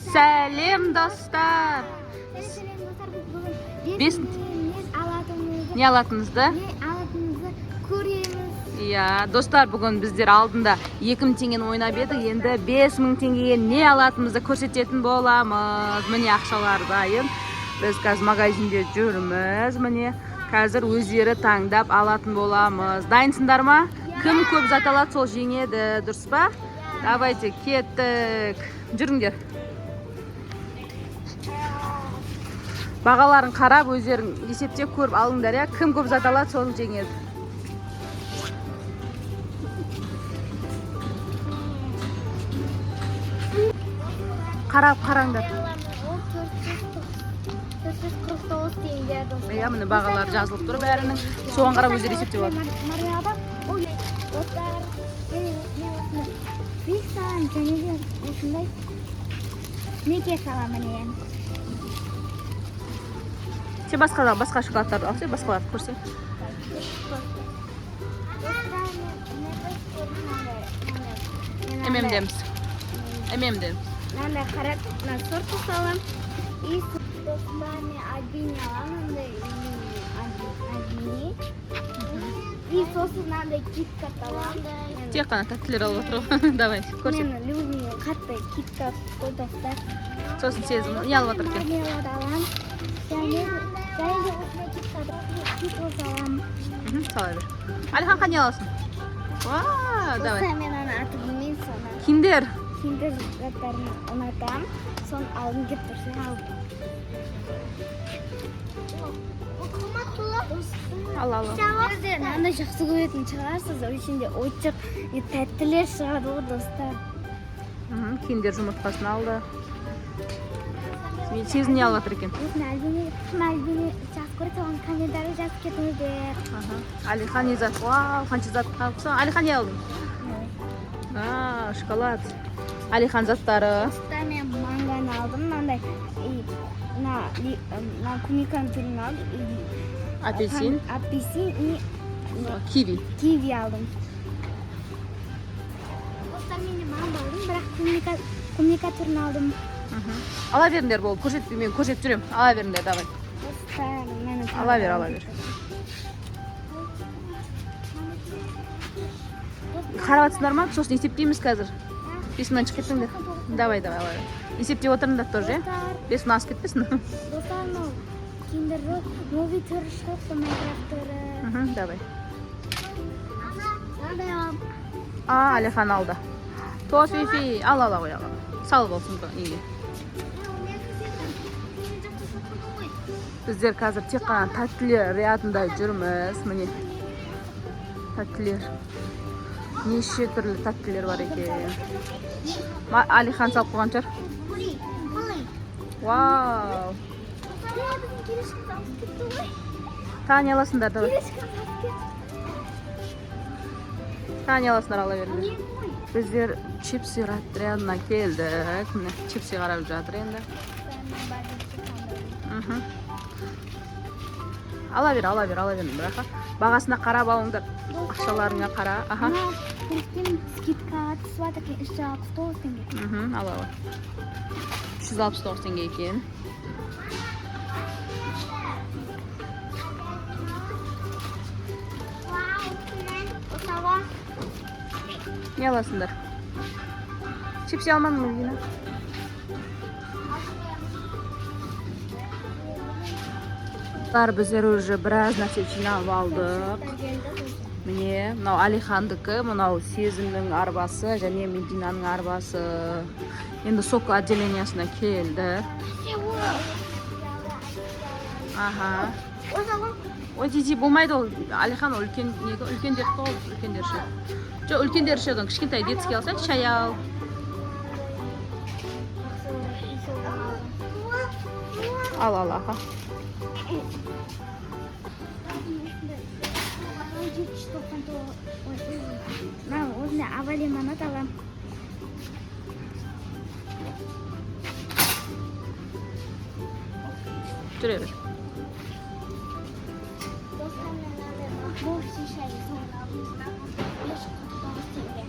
Сәлем, достар! Сәлем, достар, біз бүгін Бес- не алатынымызды Не алатынымызды? не алатынымызды көреміз. Иә, достар, бүгін біздер алдында 2000 теңгені ойнап едік, енді 5000 теңгеге не алатынымызды көрсететін боламыз. Міне, ақшалар дайын. Біз қазір магазинде жүрміз, міне. Қазір өздері таңдап алатын боламыз. Дайынсыңдар ма? Кім көп зат алады, сол жеңеді, дұрыс па? Давайте, кеттік. Жүріңдер. Бағаларын қарап, өздерің есептеп көріп алыңдар, иә? Кім көп зат алады, сол жеңеді. Қарап қараңдар. Ол 449 теңге, достар. Иә, міне, бағалары жазылып тұр бәрінің. Соған қарап өздері есептеп алады. Мармелад ол, достар, мен осындай бес саламын және де осындай неке саламын, міне. Сен басқа басқа шоколадтарды ал, сен басқаларды көрсең. Достар, мен мынандай ММДМс. ММДМс. Мынандай қара мына сорт саламын. И достар, мен альбини аламын, мынандай альбини. И сосын мынандай киткат аламын. Тек қана тәттілер алып отыр ғой. Давай, көрсет. Мен любимый қатты киткат қой, достар. Сосын Сезім не алып отыр екен? Мармелад аламын. Және де осындай киткат киткат аламын. Сала бер. Алихан, қане аласың? Вау, давай. Достар, мен аны аты білмеймін соны. Киндер. Киндер заттарын ұнатамын. Соны алғым келіп тұр. Соны алдым. Ал, ал, ал. Сіздер мынандай жақсы көретін шығарсыз, ішінде ойыншық и тәттілер шығады ғой, достар. Киндер жұмыртқасын алды. Сезім не алып отыр екен? Осыны Альбине, кім Альбине жақсы көреді, соған комментарий жазып кетіңіздер. Аха. Алихан не зат? Вау, қанша зат алыпсың? Алихан, не алдың? А, шоколад. Алихан заттары. Достар, мен манганы алдым, мынандай и мына клубниканың түрін алдым. И Апельсин. Апельсин и Киви. Киви алдым. Достар, мен де манго алдым, бірақ клубника түрін алдым. Ала беріңдер, болды. Көрсетпей, мен көрсетіп жүремін. Ала беріңдер, давай. Достар, мені Ала бер, ала бер. Қарап жатсыңдар ма? Сосын есептейміз қазір. 5000-нан шығып кеттіңдер. Давай, давай, ала бер. Есептеп отырыңдар тоже, иә? Достар, 5000 асып кетпесін. достар, мынау Киндер новый түрі шығыпты, Майнкрафт түрі. Давай. Мынандай аламын. А, Алихан алды. Тофифи. Ал, ала ғой, ала. Салып ал сумка неге. Біздер қазір тек қана тәттілер рядында жүрміз. Міне. Тәттілер. Неше түрлі тәттілер бар екен. Алихан салып қойған шығар. Вау. Тағы не аласыңдар, давай. Тағы не аласыңдар, ала беріңдер. Біздер чипсы рядына келдік. Міне, чипсы қарап жатыр енді. Ала бер, ала бер, ала бер. Бірақ бағасына қарап алыңдар. Ақшаларыңа қара. Аха. Мына прикинь, скидкаға түсіп жатыр екен, 369 теңге. Ала, ала. 369 теңге екен. Не аласыңдар? Чипсы алмадың ба, Дина? Достар, біздер уже біраз нәрсе жинап алдық. Міне, мынау Алихандікі, мынау Сезімнің арбасы және Мединаның арбасы. Енді сок отделениясына келді. Аха. Ой, тизи болмайды ол. Алихан, ол үлкен, неге үлкендер қой, ол үлкендер ше. Жоқ, үлкендер ше, одан кішкентай детский алсаң, шай ал. Ал, ал, аха. Мына осындай ава лимонад аламын. Жүре бер. Достар, мен мынандай бокси шай соны алдым. 549 теңге.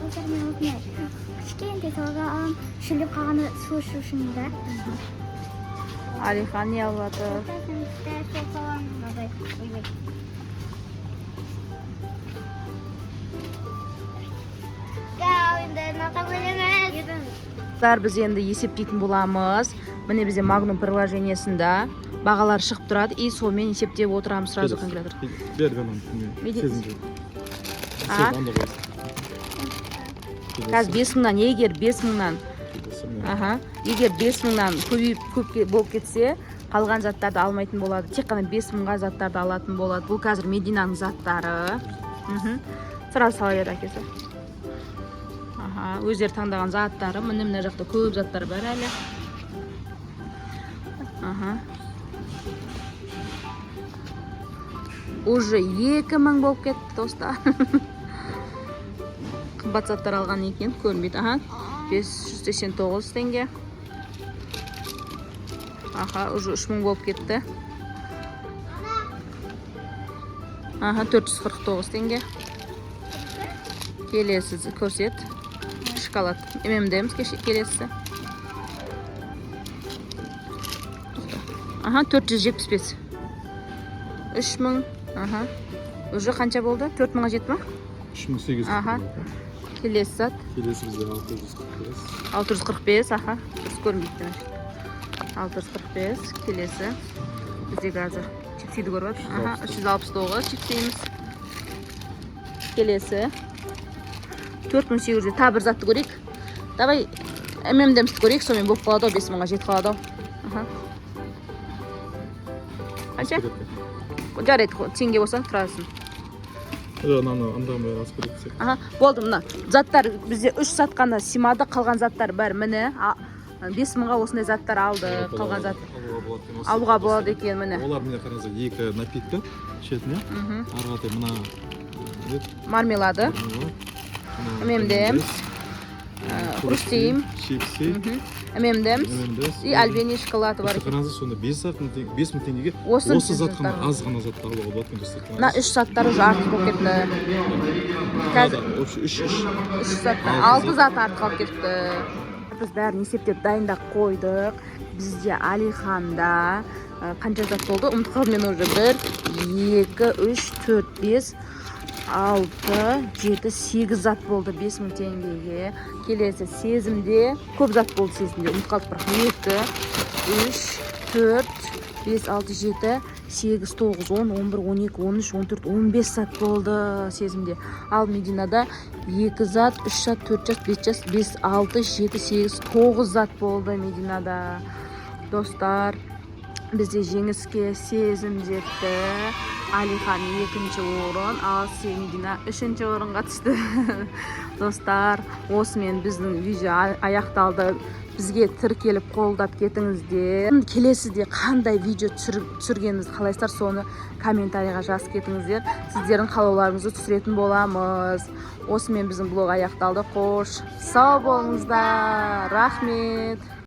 Достар, мен осындай Кішкентай сорға аламын. Шөлдеп қалғанда су ішу үшін да. Алихан не алып жатыр? Достар, аламын. Мынадай. Ойбай. Гау, енді мынақа бөлеміз. Достар, біз енді есептейтін боламыз. Міне, бізде Магнум приложениесінде бағалар шығып тұрады и сонымен есептеп отырамыз сразу калькулятор. Бер, бер маған. Меди- Сезімге. А? Сен анда қойсың. Қазір 5000-нан, егер 5000-нан, Келесі, міне. аха, егер 5000-нан көбейіп, көп болып кетсе, қалған заттарды алмайтын болады. Тек қана 5000-ға заттарды алатын болады. Бұл қазір Мединаның заттары. Сразу сала бер, әкесі. Аха, өздері таңдаған заттары. Міне, мына жақта көп заттар бар әлі. Аха. Уже 2000 болып кетті, достар. Қымбат заттар алған екен, көрінбейді. Аха, 589 теңге. Аха, уже 3000 болып кетті. Аха, 449 теңге. Келесі көрсет. Шоколад. M&M's келесі. Тоқта. Аха, 475. 3000. Аха. Уже қанша болды? 4000-ға жетті ма? 3800. Аха. Келесі зат. Келесі бізде 645. 645, аха. Дұрыс көрінбейді. 645 келесі. Бізде қазір чипсиді көріп жатыр. Аха, 369 чипсиіміз. Келесі. 4800, тағы бір затты көрейік. Давай M&M'сті көрейік, сонымен болып қалады ау, 5000-ға жетіп қалады ау. Аха. Қанша? Жарайды, теңге болса тұрасың. Жоқ, мынаны андағын бәрі асып кететін сияқты. Аха, болды, мына заттар бізде үш зат қана сыймады, қалған заттар бәрі міне. 5000-ға осындай заттар алды, қалған зат Алуға болады екен осы. Алуға болады екен, міне. Олар, міне, қараңыздар, екі напитка ішетіні. Ары қаратай мына не? Мармелады, Мына M&M's, хрустим, чипсы, M&M's M&M's. и Альбени шоколады бар Осы екен. қараңыздар, сонда 5000 теңгеге Осы осы зат қана, заттар. аз ғана затты алуға болады екен, достар. Мына үш заттар уже артық болып кетті. Қазір Общий үш үш заттан алты зат артық қалып кетті. Біз бәрін есептеп дайындап қойдық. Бізде Алиханда қанша зат болды? Ұмытып қалдым мен уже. Бір, екі, үш, төрт, бес, алты, жеті, сегіз зат болды 5000 теңгеге. Келесі Сезімде көп зат болды, Сезімде ұмытып қалдық бірақ. Екі, үш, төрт, бес, алты, жеті, сегіз, тоғыз, 10, 11, 12, 13, 14, 15 зат болды Сезімде. Ал Мединада екі зат, үш зат, төрт зат, бес зат, бес, алты, жеті, сегіз, тоғыз зат болды Мединада. Достар, бізде жеңіске Сезім жетті. Алихан екінші орын, ал Медина үшінші орынға түсті. Достар, осымен біздің видео аяқталды. Бізге тіркеліп, қолдап кетіңіздер. Келесіде қандай видео түсіргенімізді қалайсыздар, соны комментарийға жазып кетіңіздер. Сіздердің қалауларыңызды түсіретін боламыз. Осымен біздің блог аяқталды. Қош сау болыңыздар, рахмет.